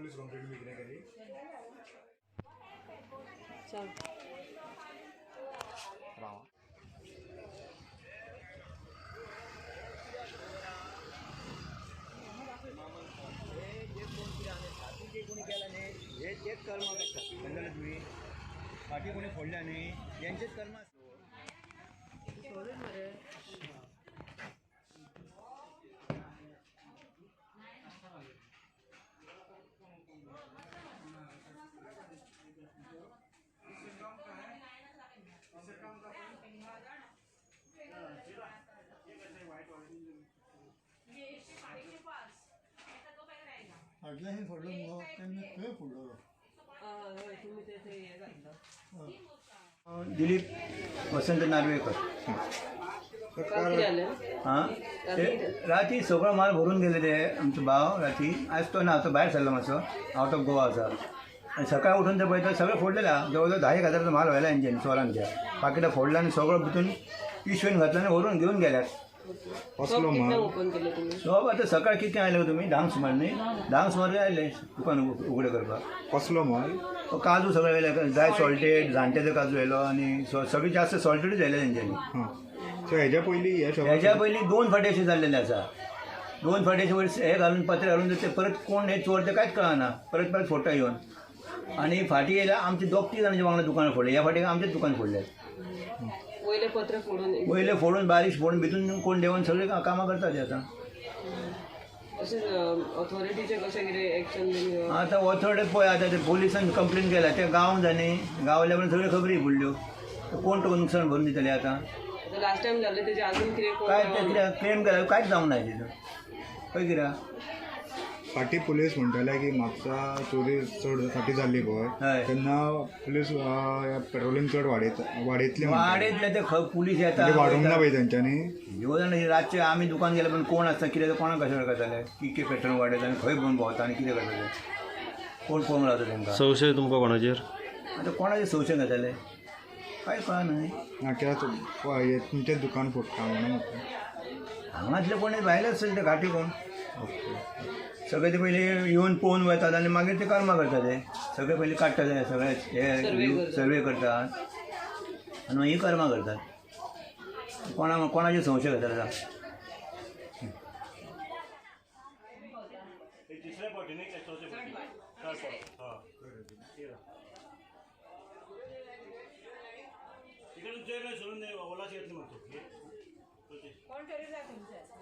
Police complaint बी कितें केली? चल कोणी केला न्ही हे तेच कर्म करतात समजले तुमी फाटी कोणी फोडल्या न्ही यांचेच कर्म. फाटल्यान फोडलो मुगो तेन्ना थंय फोडलो. दिलीप वसंत नार्वेकर. हां ते राती सगळो माल भरून गेले ते आमचो भाव राती. आयज तो ना, तो भायर सरलो मातसो, आवट ऑफ गोवा आसा. आनी सकाळी उठून ते पळयता सगळें फोडलेलें आहा. जवळ जवळ 10,000 हजाराचो माल व्हेला हेंच्यांनी चोरांच्या. पाकिटां फोडला आनी सगळो भितून पिशवेन घातला आनी व्हरून घेवन गेल्यात. शॉप आतां सकाळ कितें आयले तुमी 10 सुमार न्ही, 10 सुमार आयले दुकान उगडें करपाक. कसलो माल? काजू सगळे व्हेले, ड्राय सॉल्टेड जाणट्याचो काजू व्हेलो आनी सगळे जास्त सॉल्टेडूच व्हेले तेंच्यांनी. सो हेज्या पयलीं हेज्या पयलीं 2 फावटी अशें जाल्लेलें आसा. 2 फावटी अशें वयर हे घालून पत्रे घालून ते परत कोण हे चोर ते कांयच कळना, परत परत फोडटा येवन. आनी फाटीं येयल्या आमचे 2-3 जाणांच्या वांगडा दुकानां फोडले. ह्या फाटी आमचेच दुकान फोडले. वयले पत्रे फोडून, वयले फोडून बारीक फोडून भितून कोण देंवन सगळे कामां करतात आतां. अशें ऑथॉरिटीचें कशें कितें एक्शन बीन? आतां ऑथॉरिटी पळय आतां ते पोलिसान कंप्लेन केल्या, ते गांव जाली गावल्या पण सगळ्यो खबरी पडल्यो. कोण तुका नुकसान भरून दितले आतां? लास्ट टायम जाल्लें तेजें अजून कितें काय ते कितें क्लेम केल्या कांयच जावंक ना तितून खंय कितें. फाटीं पुलीस म्हणटाले की म्हापसा चोरी चड फाटीं जाल्ली पळय तेन्ना पुलीस पेट्रोलिंग चड वाडयतले वाडयतले ते पुलीस येता वाडोवंक ना पळय तेंच्यांनी. येवजण रातचे आमी दुकान गेले पण कोण आसता कितें कोणाक कशें करताले कितें पेट्रोल वाडयता आनी खंय भोंवन भोंवता आनी कितें करताले कोण पळोवंक रावता तेंकां. संशय तुमकां कोणाचेर? आतां कोणाचेर संशय घेतले कांय कळना न्ही. ना कित्याक तुमचें दुकान फोडटा म्हणून हांगातले कोण भायले आसतले ते घाटी कोण सगळे ते पयलीं येवन पळोवन वतात आनी मागीर ते कर्मां करतात. ते सगळे पयलीं काडटा ते सगळे हे सर्वे करतात आनी मागीर कर्मां करतात. कोणा कोणाचे संशय घेतात आतां. कोण तरी जाय तुमचें.